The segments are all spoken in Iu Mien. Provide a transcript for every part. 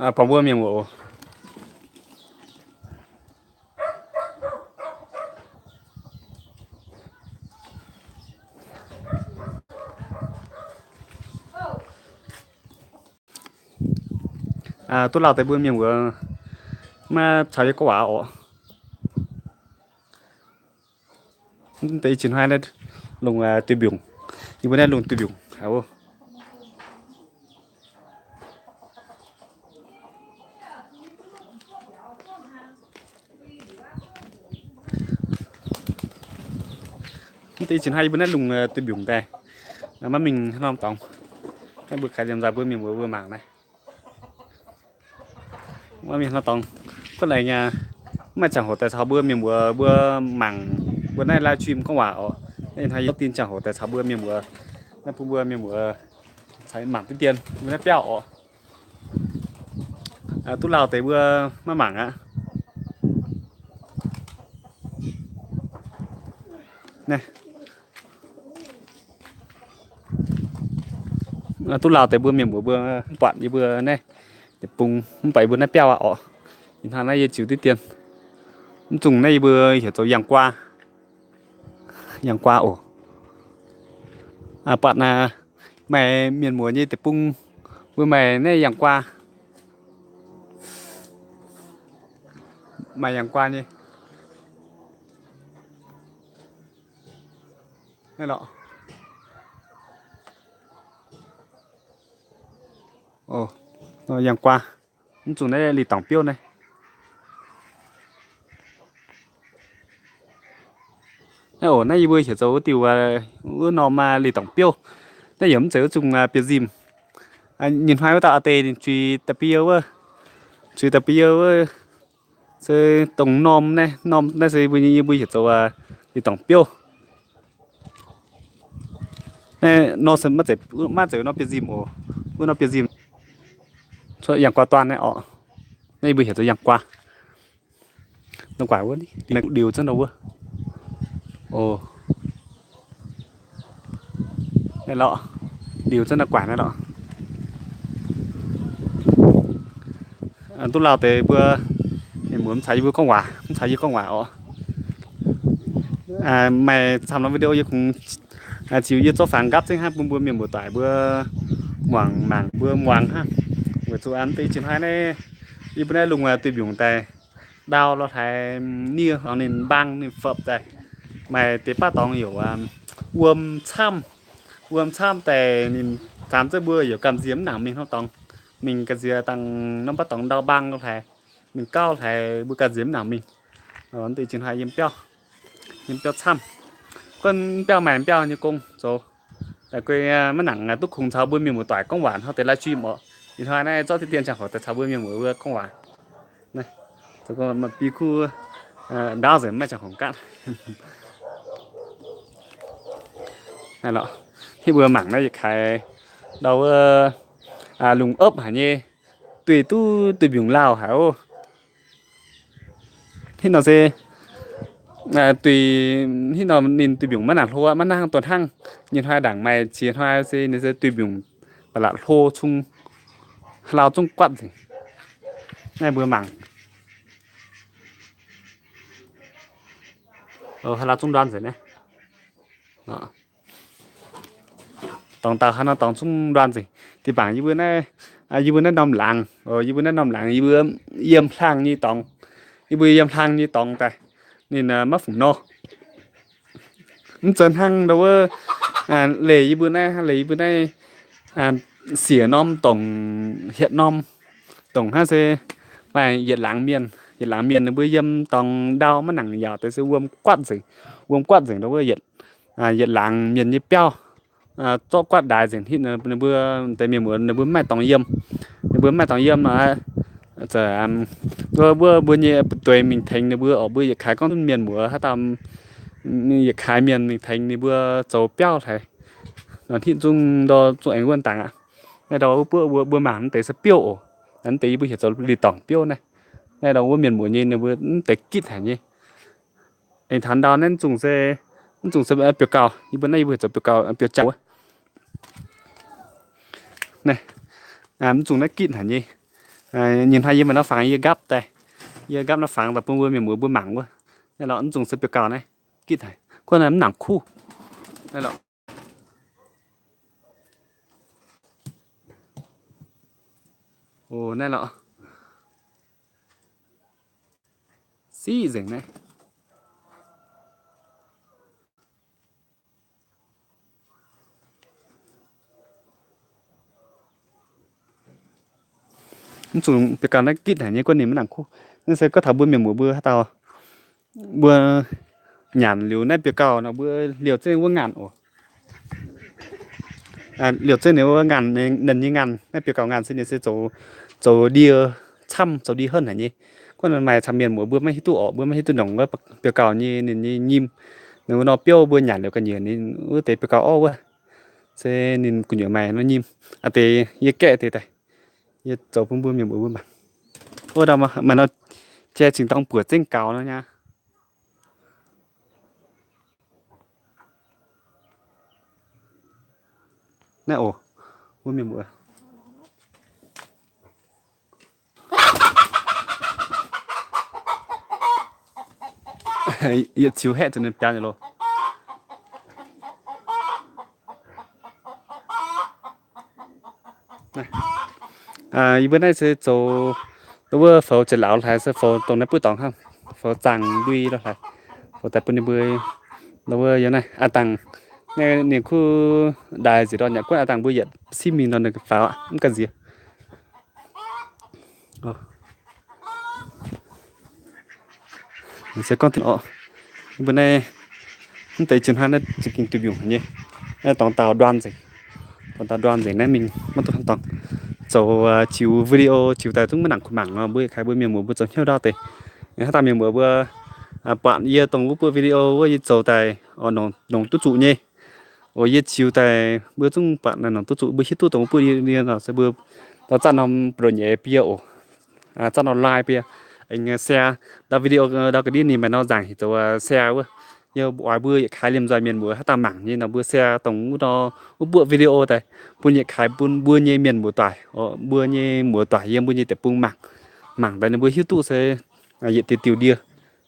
Buangh mbuo mienh muoz oc. Duqv lauh deix mbuo mienh muoz maiv caux yie gorngv waac oc. Deix ih cin hnoi naaiv lungh duih mbiungc, yie mbuo naaiv lungh duih mbiungc haic oc. Mv deix ih cin hnoi yie mbuo naaiv lungh duih mbiungc daaih, maiv mingh haaix norm dorngx. Naaiv mbuo kaaix liemh nzaaih mbuo mienh muoz mbuo mangc naaiv. Maiv mingh haaix norm dorngx. Kuv laengz aqv, mv maaih ziangh hoc daaih caux mbuo mienh muoz mbuo mangc mbuo naaiv live stream gorngv waac oc. Naaiv ih hnoi yie dinh ziangh hoc daaih caux mbuo mienh muoz, naaiv bun mbuo mienh muoz caux mangc diqv dien mbuo naaiv biauv oc. Duqv lauh deix mbuo maiv mangc aqv. Naaiv duqv lauh deix mbuo mienh muoz mbuo mv buatc yie mbuo naaiv deic-bung, mv buatc yie mbuo naaiv biauv aqv oc. Ih hnoi naaiv yie ziux diqv dien. Mv zungh naaiv yie mbuo heuc zoux yangh guaa. Yangh guaa oc. Buatc naaiv maaih mienh muoz nyei deic-bung, mbuo maaih naaiv yangh guaa. Maaih yangh guaa nyei. Naaiv lorqc. Oc, yangh guaa. Mv zungh naaiv li dorngc biouv naaiv. Naaiv oc, naaiv yie mbuo heuc zoux wuov diuh, wuov norm li dorngc biouv. Naaiv yaac mv zeiz wuov zungh biouv nzimh. Nyei hnoi wuov dauh aa deix ninh zuiz da'biouv wuov, zuiz da'biouv wuov, se dongh norm naaiv, norm naaiv se yie mbuo, yie mbuo heuc zoux li dorngc biouv. Naaiv nor se maiv zeiz, maiv zeiz norm biouv nzimh oc. Wuov norm biouv nzimh, cuotv yangh guaa dorn naaiv oc. Naaiv yie mbuo heuc zoux yangh guaa. Nor guaaic wuov, liuz zunv nor wuov. Oc, naaiv lorqc, liuz zunv nor guaaic naaiv lorqc. Duqv lauh deix mbuo mienh muoz mv caux yie mbuo gorngv waac, mv caux yie gorngv waac oc. Maaih camv norm video yie kungx ziux yie zorqv fangx nqaapv zengv hnangv bun mbuo mienh muoz-doic mbuo muangx mangc, mbuo muangx hnangv. Weic zuqc aa deix ih cin hnoi naaiv yie mbuo naaiv lungh duih mbiungc daaih, ndau lorh haaix, nie horngz ninh mbaang ninh fopv daaih, maaih deix baav dorngx youc wuom camv, wuom camv daaih ninh zaamx zengv mbuo youc gamh nziex mv nangc mingh hnangv dorngx. Mingh gamh nziex dangh norm baav dorngx ndau mbaang lorh haaix, mingh gauh haaix mbuo gamh nziex mv nangc mingh. Deix ih cin hnoi yiem biauv, yiem biauv camv. Gunv biauv maaih biauv nyei gong zoux. Daaih guei maiv nangc duqv kungx caux mbuo mienh muoz-doic gorngv waac hnangv deix live stream oc. Ih hnoi naaiv zorqv diqv dien ziangh hoc daaih caux mbuo mienh muoz mbuo gorngv waac. Bi kuv ndaauv nzengc, maiv ziangh hoc gaatv. Naaiv lorqc, hitv mbuo mangc naaiv yietc kaaix ndau wuov lungh opv haic nyei, duih duqv duih mbiungc lauh haic oc. Hitv nor se, duih, hitv nor ninh duih mbiungc maiv nangc hlo, maiv hnangv dongh hnangv nyei hnoi ndaangc maaih qiex hnoi se ninh se duih mbiungc ba'laqc hlo cung, haaix lauh zungv guatv nzengc. Naaiv mbuo mangc, haaix lauh zungv ndorn nzengc naaiv. Dorngx dauh haaix nor dorngx zungv ndorn nzengc. Dinh bangc yie mbuo naaiv, yie mbuo naaiv norm laangz, yie mbuo naaiv norm laangz yie mbuo yiem hlang nyei dorngx, yie mbuo yiem hlang nyei dorngx daaih, ninh maiv fungc nor. Mv zeiz hnangv ndau wuov, leih yie mbuo naaiv, leih yie mbuo naaiv siec norm dongc, hietc norm dongc hnangv se maaih yietc laangz mienh, yietc laangz mienh ninh mbuo yiem dorngx ndau maiv nangc yaauc deix se wuom guatv nzengc, wuom guatv nzengc ndau wuov yietc, yietc laangz mienh nyei biauv, zorqv guatv ndaaix nzengc hitv ninh mbuo, deix mienh muoz ninh mbuo mv maaih dorngx yiem, ninh mbuo mv maaih dorngx yiem nor, wuov mbuo nyei buoz-doic mingh tengx ninh mbuo oc. Mbuo yietc kaaix gorngv mienh muoz haaix dauh, yietc kaaix mienh mingh tengx ninh mbuo zoux biauv hlaaix, nor hitv zungv ndor zungv aengx wuov ndaangc aqv. Naaiv ndor wuov buov mbuo mangc mv deix se biouv oc. Mv deix yie mbuo heuc zoux li dorngc biouv naaiv. Naaiv ndor wuov mienh muoz nyei ninh mbuo mv deix gitv haic nyei. Aengx taux ndau naaiv zungv se, mv zungv se biouv gauh, yie mbuo naaiv yie mbuo heuc zoux biouv gauh, biouv jauv wuov. Naaiv, mv zungv naaiv gitv haic nyei. Nyei hnoi yie maaih norm fangx yie nqaapv daaih, yie nqaapv norm fangx daaih bun mbuo mienh muoz mbuo mangc wuov. Naaiv lorqc, mv zungh se biauv gauh naaiv gitv haic, kuv naaiv mv nangc kuv. Naaiv lorqc. O, naaiv lorqc. Siqv nzengc naaiv. Mv zungh biauv gauh naaiv gitv haic nyei, guov ninh mv nangc kuv. Naaiv se gorngv taux mbuo mienh muoz mbuo haaix dauh mbuo nyanc liuz naaiv biauv gauh nor mbuo liouh zengv wuov ngaanh oc. Liouh zengv ninh wuov ngaanh, ninh nyei ngaanh, naaiv biauv gauh ngaanh se ninh se zoux ndie camv, zoux ndie henv haic nyei. Guov maaih camv mienh muoz mbuo maiv hiuv duqv orqc, mbuo maiv hiuv duqv nongc wuov biauv gauh nyei ninh nyei nyim. Ninh wuov nor biouv mbuo nyanc liouh ga'nyiec ninh wuov deix biauv gauh orv wuov. Se ninh gu'nyuoz maaih nor nyim. Aa deix yie gaeqv deix daaih, yie zoux bun mbuo mienh muoz mbuo mangc. Wuov maaih nor jai cingx dorng buoc zengv gaux nor nyei. Naaiv oc, mbuo mienh muoz. Yietc ziux haeqv zuqc ninh biaa nyei loh. Yie mbuo naaiv se zoux wuov foux jiex lauz hlaaix se foux dongh naaiv buov dorngx hnangv, foux zaangh ndui lo hlaaix, foux daaih bun ninh mbuo. Lo wuov yiem naaiv aa dangh, ninh kuv ndaaix nziec ndorn yaac gunv aa dangh mbuo yietc simv mingh nor ninh faaux mv ganh nziex. Se gorngv tin orqc, mbuo naaiv mv deix jiex hnangv naaiv za'gengh duih mbiungc nyei. Naaiv dorngx dauh nduan nzengc, dorngx dauh nduan nzengc naaiv mingh maiv duqv hnangv dorngx. Zoux ziux video ziux daaih zungv maiv nangc kuh mangc nor, mbuo yietc kaaix mbuo mienh muoz mbuo zoux hnyouv ndaauv deix. Hnangv daaih mienh muoz mbuo buatc yie dongh wuov buov video wuov yie zoux daaih oix nongc duqv zuqc nyei. Oc, yie ziux daaih mbuo zungv buatc nongc duqv zuqc, mbuo hiuv duqv dongh wuov buov video nor se mbuo dorh zanc norm bouh nyeiz biei oc. Zanc norm like biei, aengx share ndau video ndau ga'ndiev ninh maaih nor nzaangc heuc zoux share wuov. Yie oix mbuo yietc kaaix liemh nzoih mienh muoz haaix dauh mangc nyei nor mbuo share dongh wuov nor wuov buoqv video daaih bun yietc kaaix bun mbuo nyei mienh muoz-doic, mbuo nyei muoz-doic yiem mbuo nyei deic-bung mangc. Mangc daaih ninh mbuo hiuv duqv se yietc diuh diuh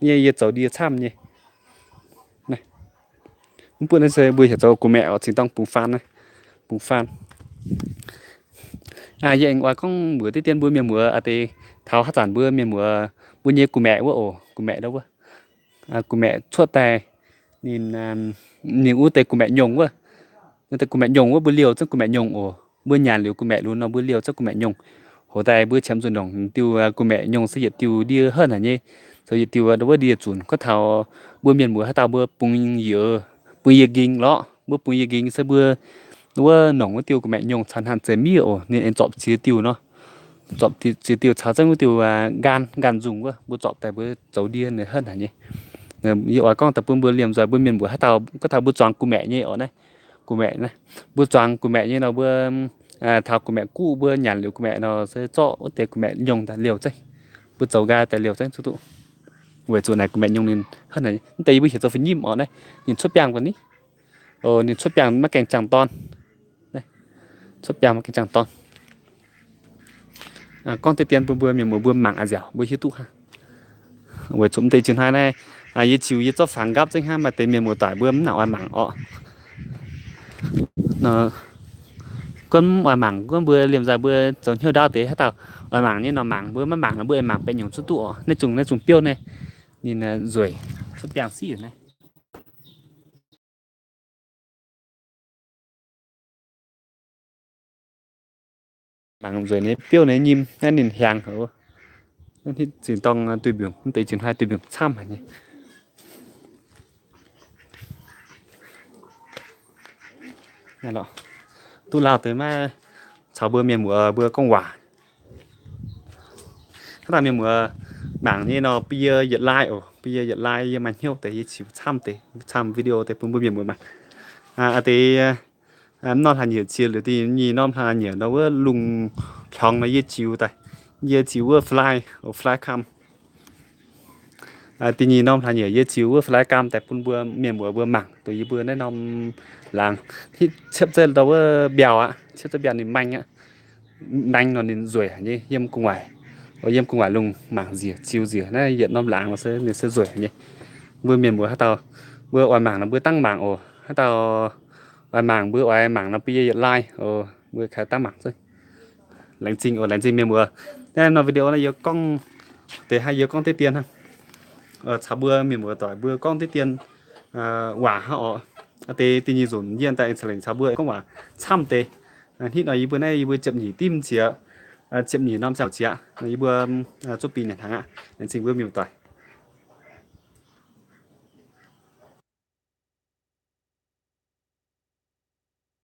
ndie, yie zoux ndie camv nyei. Mv buoqv naaiv se mbuo heuc zoux gu'maeqc oc, cingx dorng bungx faan naaiv, bungx faan. Yie aengx oix gorngv mbuox diqv dien mbuo mienh muoz aa deix taux haaix zanc mbuo mienh muoz mbuo nyei gu'maeqc wuov oc, gu'maeqc ndau wuov. Gu'maeqc cuotv daaih ninh, ninh wuov deix gu'maeqc nyungc wuov. Deix gu'maeqc nyungc wuov mbuo liouh zungv gu'maeqc nyungc oc. Mbuo nyanc liuz gu'maeqc lunx nor mbuo liouh zungv gu'maeqc nyungc. Hoc daaih mbuo qiemx nzunc nongc diuh gu'maeqc nyungc se yietc diuh ndie henv haic nyei, zoux yietc diuh wuov ndie zunc. Gorngv taux mbuo mienh muoz haaix dauh mbuo bungx yiez, bungx yiez nqingx lorqc, mbuo bungx yiez nqingx se mbuo wuov nongc wuov diuh gu'maeqc nyungc caux hnaanh zeiz miev oc, ninh aengx zorpc ziex diuh nor. Zorpc ziex diuh caux zengv wuov diuh nqaanh, nqaanh nzungh wuov mbuo zorpc daaih mbuo zoux ndie ninh henv haic nyei. Yie oix gorngv daaih bun mbuo liemh nzoih mbuo mienh muoz haaix dauh gorngv taux mbuo zuangx gu'maeqc nyei oc naaiv. Gu'maeqc naaiv, mbuo zuangx gu'maeqc nyei nor mbuo taux gu'maeqc guqv mbuo nyanc liuz gu'maeqc nor se zorqv wuov deix gu'maeqc nyungc daaih liouh zengv. Mbuo zoux nqaai daaih liouh zengv zuqc duqv. Weic zuqc naaic gu'maeqc nyungc ninh henv haic. Mv deix yie mbuo heuc zoux fai nyimv oc naaiv. Ninh cuotv biangh daaih ni. Ninh cuotv biangh maiv gaengh jangx dorn. Cuotv biangh maiv gaengh jangx dorn. Gorngv deix dien bun mbuo mienh muoz mbuo mangc a'nziaauc mbuo hiuv duqv hnangv. Weic zuqc mv deix jiex hnoi naaiv yie ziux yie zorqv fangx nqaapv zengv hnangv, maaih deix mienh muoz-doic mbuo mv nangc oix mangc orqc. Gunv mv oix mangc, gunv mbuo liemh nzoih mbuo zoux hnyouv ndaauv deix haaix dauh oix mangc nyei nor mangc, mbuo maiv mangc nor mbuo aengx mangc baeqc nyungc zuqc duqv oc. Naaiv zungh, naaiv zungh biouv naaiv ninh nzueic, cuotv biangh siqv naaiv. Mangc nzueic nyei biouv nyei nyim naaiv ninh hiaangx haic. Zinh dorng duih mbiungc, mv deix zinh hnoi duih mbiungc camv haic nyei. Duqv lauh deix maiv caux mbuo mienh muoz mbuo gorngv waac. Haaix dauh mienh muoz mangc nyei nor bun yie yietc like oc, bun yie yietc like, yie maaih hnyouv deix yie ziux camv deix, camv video deix bun mbuo mienh muoz mangc. Aa deix mv norm hlaax nyieqc ziex liuz da'nyeic norm hlaax nyieqc nor wuov lungh hlorngx nor yie ziux daaih, yie ziux wuov fly, o fly cam. Da'nyeic norm hlaax nyieqc yie ziux wuov fly cam daaih bun mbuo mienh muoz mbuo mangc, doqc yie mbuo naaiv norm laangz hitv ciepv zeiv ndau wuov mbiauh aqv, ciepv zeiv mbiauh ninh maeng aqv. Maeng nor ninh nzueic haic nyei yiem gu'nguaaic. Yiem gu'nguaaic lungh mangc nziec, ziux nziec naaiv yietc norm laangz nor se ninh se nzueic nyei. Mbuo mienh muoz haaix dauh mbuo oix mangc nor mbuo dangv mangc oc. Haaix dauh oix mangc mbuo oix mangc nor bun yie yietc like oc, mbuo kaaix dangv mangc zunv. Laengz zingh oc, laengz zingh mienh muoz. Naaiv norm video naaiv yie gorngv deix hnangv, yie gorngv deix dien hnangv. Caux mbuo mienh muoz doic mbuo gorngv deix dien waac hnangv oc. Deix da'nyeic nzunc yie daaih aengx caux lengc caux mbuo gorngv waac camv deix. Hnangv nor yie mbuo naaiv yie mbuo ziepc nyeic dimv qiex, ziepc nyeic norm ziangh hoc qiex nor yie mbuo zuqv bieqc nyanc hnaangx aqv. Laengz zingh mbuo mienh muoz doic.